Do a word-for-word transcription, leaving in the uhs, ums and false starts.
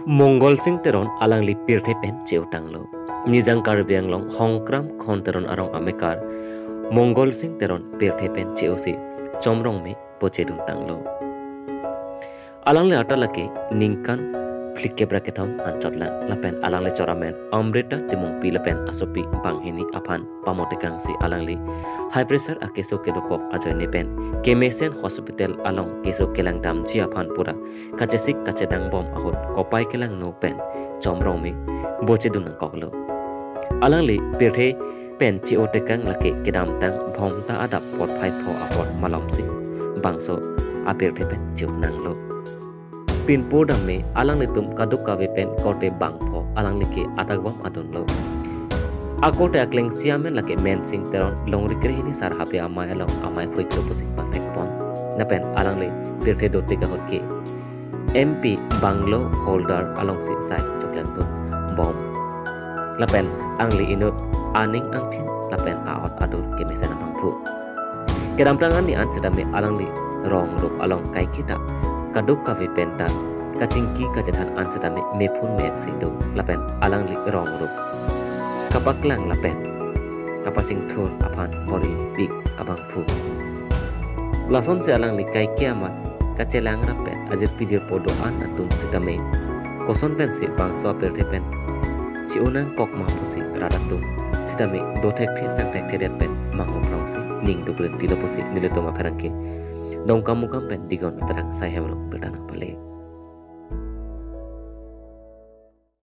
Mongol Sing Teron alangli pirthe pen che-otanglo. Nijang Karbi Anglong Hongkram Khon Teron arong amekar Mongol Sing Teron pirthe pen che-osi Chomrongme bocheduntanglo. Alangli ata lake ningkan phlikep ra kethom anchot lang lapen alangli chor amen Amrita Timungpi lapen asopi banghini aphan pamotekangsi alangli high pressure akeso kedokok ajoine pen kemesen hospital along keso kelangdamji aphan pura kachesik kachedang bom ahut kopai kelangno pen Chomrongme bochedun nangkoklo. Alangli pirthe pen che-otekang lake kedamtang Bhomta adap porphai pho apor malomsi bangso apirthe pen che-onanglo. Pinpo damme alanglitum kadokave pen korte bangpho alangli ke adak bom adunlo. Akorte aklengsi amen lake Mensing Teron longri krehini sar habe amei along amei phuiklo pusi pangthekpon. Lapen alangli pirthe dotik ahut ke M P bungalow holder alongsi sai choklangdun bom. Lapen angli inut aning angthin lapen a-ot adur kemesen abangphu. Kedamtang ani an sitame alangli rong rup along kaiketa kadokave penta kachingki kachethan an sitame mephun me-etsi do lapen alangli rong rup kapaklang lapen kapachingthur aphan bor-ipik abangphu. Lasonsi alangli kaike amat kachelang rap pen ajirpi jirpo do-an atum sitame koson pensi bangso apirthe pen che-onangkok ma pusi rat atum sitame dothekthe sangthekthe det pen manghuprongsi ning dukre tilo pusi nelitum apherangke Dongkamukam pen Digon Terang Sai Hemrong birta nangpale.